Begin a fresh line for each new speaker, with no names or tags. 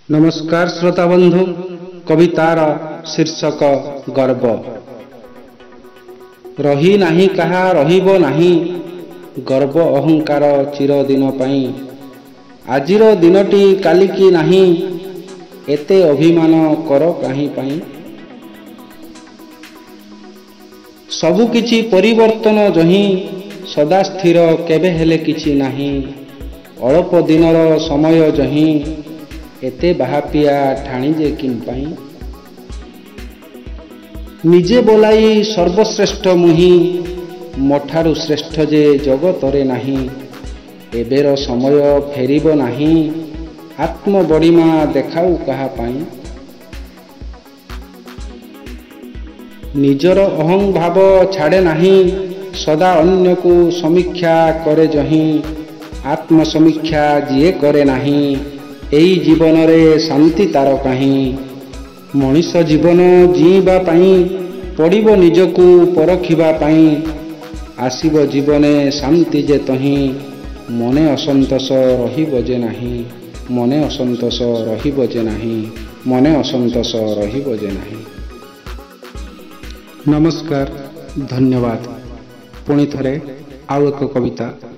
ନମସ୍କାର ଶ୍ରୋତା ବନ୍ଧୁ, କବିତାର ଶୀର୍ଷକ ଗର୍ବ। ରହି ନାହିଁ କାହା, ରହିବ ନାହିଁ ଗର୍ବ ଅହଙ୍କାର ଚିରଦିନ ପାଇଁ। ଆଜିର ଦିନଟି କାଲିକି ନାହିଁ, ଏତେ ଅଭିମାନ କର କାହିଁ ପାଇଁ? ସବୁକିଛି ପରିବର୍ତ୍ତନ ଯହିଁ, ସଦା ସ୍ଥିର କେବେ ହେଲେ କିଛି ନାହିଁ। ଅଳପ ଦିନର ସମୟ ଯହିଁ, ଏତେ ବାହାପିଆ ଠାଣି ଯେ କିମ୍ପାଇଁ? ନିଜେ ବୋଲାଇ ସର୍ବଶ୍ରେଷ୍ଠ ମୁହିଁ, ମୋଠାରୁ ଶ୍ରେଷ୍ଠ ଯେ ଜଗତରେ ନାହିଁ। ଏବେର ସମୟ ଫେରିବ ନାହିଁ, ଆତ୍ମ ବଡ଼ିମା ଦେଖାଉ କାହା ପାଇଁ? ନିଜର ଅହଂ ଭାବ ଛାଡ଼େ ନାହିଁ, ସଦା ଅନ୍ୟକୁ ସମୀକ୍ଷା କରେ ଯହିଁ। ଆତ୍ମସମୀକ୍ଷା ଯିଏ କରେ ନାହିଁ, ଏଇ ଜୀବନରେ ଶାନ୍ତି ତାର କାହିଁ? ମଣିଷ ଜୀବନ ଜିଇଁବା ପାଇଁ ପଡ଼ିବ ନିଜକୁ ପରଖିବା ପାଇଁ। ଆସିବ ଜୀବନେ ଶାନ୍ତି ଯେ ତହିଁ, ମନେ ଅସନ୍ତୋଷ ରହିବ ଯେ ନାହିଁ, ମନେ ଅସନ୍ତୋଷ ରହିବ ଯେ ନାହିଁ, ମନେ ଅସନ୍ତୋଷ ରହିବ ଯେ ନାହିଁ। ନମସ୍କାର, ଧନ୍ୟବାଦ। ପୁଣି ଥରେ ଆଉ ଏକ କବିତା